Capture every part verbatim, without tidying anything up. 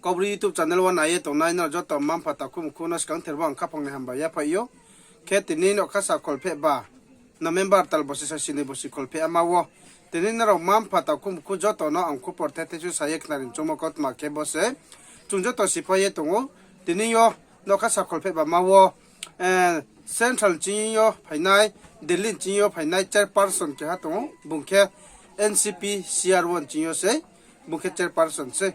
Kaubru YouTube channel wo nai ye tongnai nrao joto mma-mpha takhu mkhu no skangther wo ang khaphang ni hambai yaphaih ou. Khe tini no khasa kholpheh ba November tal bosi sasini bosi kholpheh ama wo, tini nrao mma-mpha takhu mkhu joto no ang khupor the the su sa ye khnari choungmo kautma khe bo se. Chung joto siphai ye tong ou. Tini yo no khasa kholpheh ba ma wo, Central ching yo phainai, Delhi ching yo phainai chairperson keha tong ou, bung khe N C P C R one ching yo sei, bung khe chairperson sei.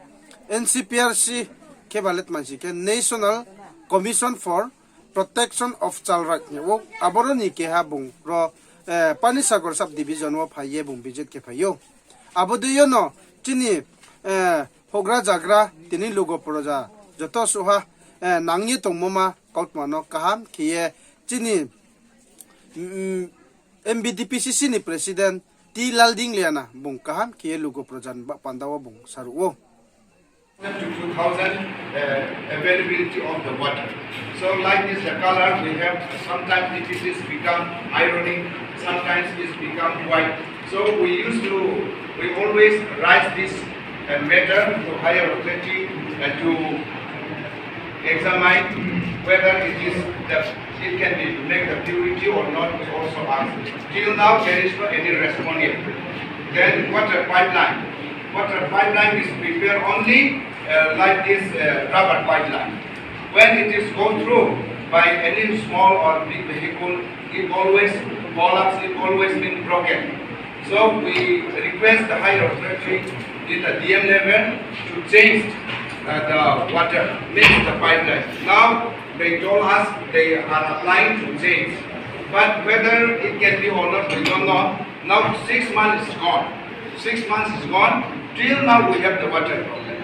N C P R C khe ba le tma sing khe National Commission for Protection of Child Right hing ou. Aboro ni keha bung ro Panisagar sub division wo phai ye bung visit khe phai ou. Abo dei yo no chini houhgra zagra tini lugo proja joto suhha nang ye tongmo ma kautma no kaham khe ye chini M B D P C C ni president T Laldingliana bung kaham khe ye lugo proja ni ba panda wo bung saruh ou. To two thousand, uh, availability of the water. So like this, the color we have, sometimes it is become ironic, sometimes it's become white. So we used to, we always raise this uh, matter to higher authority uh, to examine whether it is that it can be make the purity or not. We also ask. Till now, there is no any response yet. Then water pipeline. Water pipeline is prepared only uh, like this uh, rubber pipeline. When it is go through by any small or big vehicle, it always collapse, it always been broken. So we request the higher authority in the D M level to change uh, the water, means the pipeline. Now they told us they are applying to change. But whether it can be or not, we don't know. Now six months is gone. Six months is gone. Till now we have the water problem.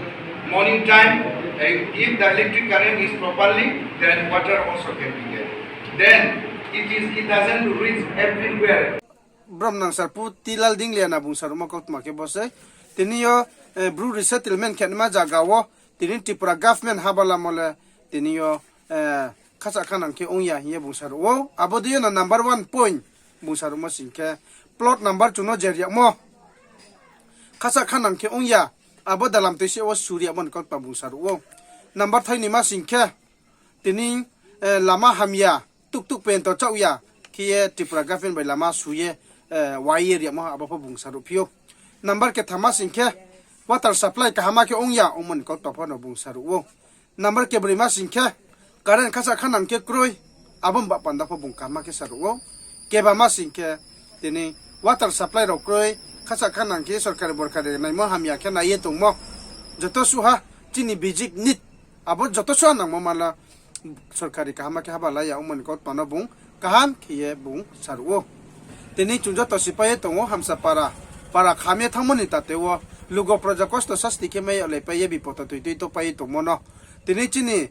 Morning time, eh, if the electric current is properly, then water also can be there. Then it is, it doesn't reach everywhere. Brom nang sarpu T Laldingliana bung saruhmo kautma khe bo se. Tini yo Bru resettlement khe nima zaga wo tini Tripura government habalamo le tini yo khasa khanang khe ong ya hing ye bung saruh ou. Abo dei yo no number one point bung saruhmo sing khe plot number chung no je riagmo khasa khanang khe ong ya, abo dalam tui se wo su riagmo ni kautma bung saruh ou. Number thaini ma sing khe tini lama hamya, tuktuk pento chaoh ya khe ye Tripura government bai lama su ye wai ye riagmo abo pho bung saruhphi ou. Number ketham ma sing khe water supply kaham khe ong ya ongmo ni kautma pho no bung saruh ou. Number kebroi ma sing khe current khasa khanang khe kroi, abo ni ba panda pho bung kaham khe saruh ou. Keba ma sing khe tini water supply rao kroi, khasa khanang khe sorkari borkari naimo hamya khe nai ye tongmo. Joto suhha chini basic need abo joto suhha nangmo ma la sorkari kaham khe haba lai ya ongmo ni kautma no bung kaham khe ye bung saruh ou. Tini chung joto sipai ye tong ou Hamsapara, para kham ye thanngmo ni tate wo lugo proja kosto sasti khe mai yag laipai ye bipodo tui tui topai ye tongmo no. Tini chini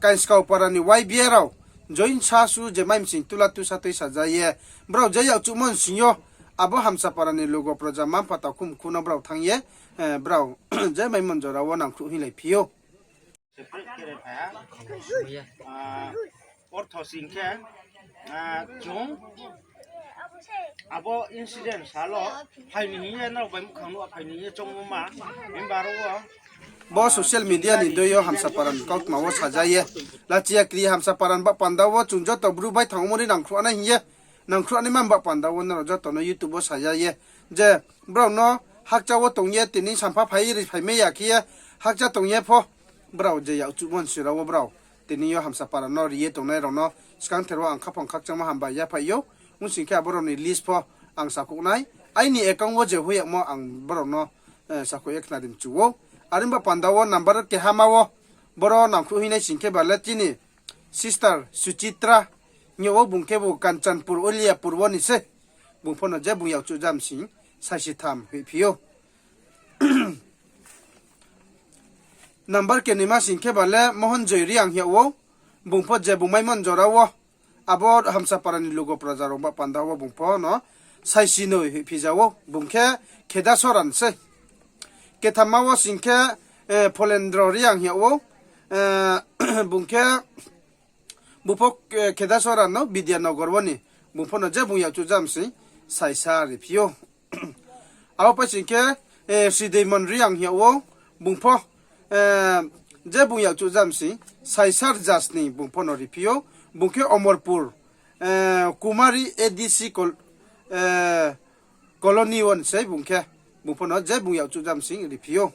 Kainskau para ni Y B A rao joinsa su je mai msing tula tusa tui saja ye, brao je yakchuhmo nsing yo, abo Hamsapara ni lugo proja mma-mpha takhu mkhu no brao thanng ye, brao je maimon jora wo nangkhruh hinglai phi ou. Ortho sing khe, chung abo incident salo phai ni hing ye nrao bai muhkhang nuh phai ni hing ye choungmo ma, himba aro wo bo social media ni dei yo Hamsapara ni kautma wo saja ye, lachiya kri Hamsapara ni ba panda wo chung joto Bru bai thanngmo ni nangkhruh nai hing ye, nangkhruh nai ma ba panda wo nrao joto no YouTube wo saja ye, je brao no hakcha wo tong ye tini sampha phai ri phai mai ya khe ye, hakcha tong ye pho brao je yakchuhmo nsing rao wo brao tini yo Hamsapara no ri ye tongnai rao no skangther wo ang khaphang khakchangmo hambai yaphaih ou. Ong sing khe abo rao ni list pho ang sakhouh nai, aini account wo je hoih yagmo ang brao no sakhouh ye khnari mchu ou. Are ba panda wo number kehama wo boro nangkhruh hinai sing khe ba le chini sister Suchitra hing yag ou, bung khebu Kanchanpur Uliapur wo ni se. Bung pho no je bung yakchuh jam sing saisi tham hoihphi ou. Number kenima sing khe ba le Mohonjoi Reang hing yag ou, bung pho je bung maimon jora wo abo Hamsapara ni lugo proja rao ba panda wo bung pho no saisi noi hoihphi ja ou, bung khe Khedasoran sei. Kethamma wo sing khe Pholendro Reang hing yag ou, bung khe bung pho Khedasoran no Bidyanogor wo ni, bung pho no je bung yakchuh jam sing saisa riphi ou. Abo pai sing khe Srideimon Reang hing yag ou, bung pho Eh, je bung yakchuh jam sing, saisa rza sning bung pho no riphi ou, bung khe Omorpur, eh, Kumari A D C kol-, eh, colony wo ni sei bung khe, bung pho no je bung yakchuh jam sing riphi ou.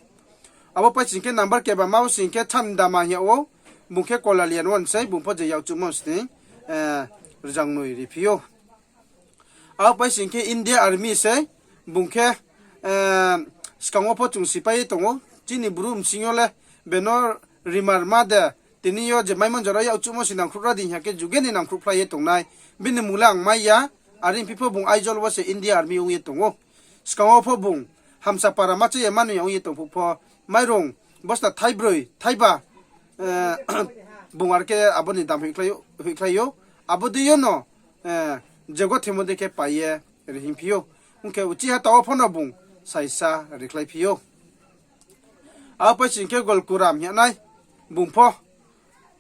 Abo pai sing khe number kebama wo sing khe Chandama hing yag ou, bung khe Kolalian wo ni sei, bung pho je yakchuhmo sning, eh, rzangnoi riphi ou. Abo pai sing khe India Army sei, bung khe, eh, skang wo pho chung sipai ye tong ou. Chini Bru bsing yo le beno rimarma de, tini yo je maimon jora yakchuhmo se nangkhruh ra di hing ya khe juge ni nangkhruhphlai ye tongnai. Bini mung le ang mai ya, are phi pho bung Aizawl wo se India Army ong ye tong ou. Skang wo pho bung Hamsapara ma cha ye mano ya ong ye tong phuh pho, mairung bosta thaibroi, thaiba, eh, bung are khe abo ni dam hoihkhlai ou, hoihkhlai ou. Abo dei yo no, eh, je gothemo dei khe pai ye ri hingphi ou. Ong khe uchih ha taoh wo pho no bung saisa rikhlaiphi ou. Abo pai sing khe Golkuram hing yag nai, bung pho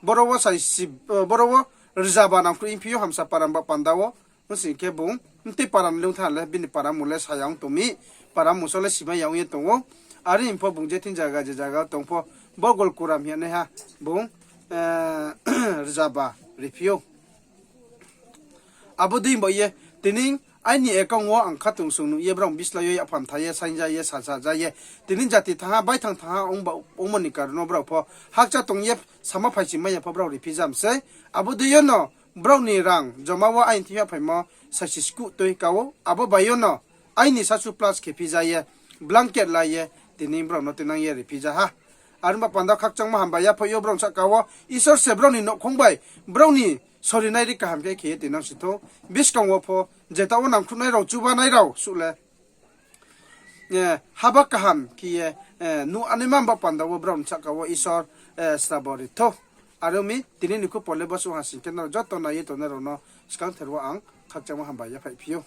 boro wo saisi, eh, boro wo rzaba nangkhruh hingphi ou Hamsapara ni ba panda wo. Ong sing khe bung, mtei para ni le ong tha le, bini para mung le sa ya ong tong mi, para mung so le simai ya ong ye tong ou. Are pho bung je thing zaga je zaga tong pho, bo Golkuram hing yag naiha bung, eh, rzaba riphi ou. Abo dei ba ye, tini aini account wo ang khatungsung nuh ye brao bislái yo yaphang tha ye, saingja ye, sasaja ye. Tini jati thanng ha, baithang thanng ha, ong ba, ongmo ni karon no brao pho hakcha tong ye, sama phaiching mai ya pho brao riphi jam sei. Abo dei yo no, brao ni rang joma wo aini thing yo phaimo saisi skuh tui ka ou, abo bai yo no aini sasu plus khe phi ja ye, blanket la ye, tini brao no tuinang ye riphi ja ha. Are ong ba panda khakchangmo hambai yaphaih ou brao ni sahka wo, Isor se brao ni nouhkhong bai, brao ni sorinai ri kaham khe khe ye tuinang si thou. Buskang wo pho, jeta wo nangkhruhnai rao, chubanai rao suh le, eh, haba kaham khe ye, eh, nuh anaima ba panda wo brao ni sahka wo Isor, eh, srabo ri thou. Are ong mi, tini ni khupor le bo suh ha sing khe nrao joto nai ye tongnai rao no skangther wo ang khakchangmo hambai yaphaihphi ou.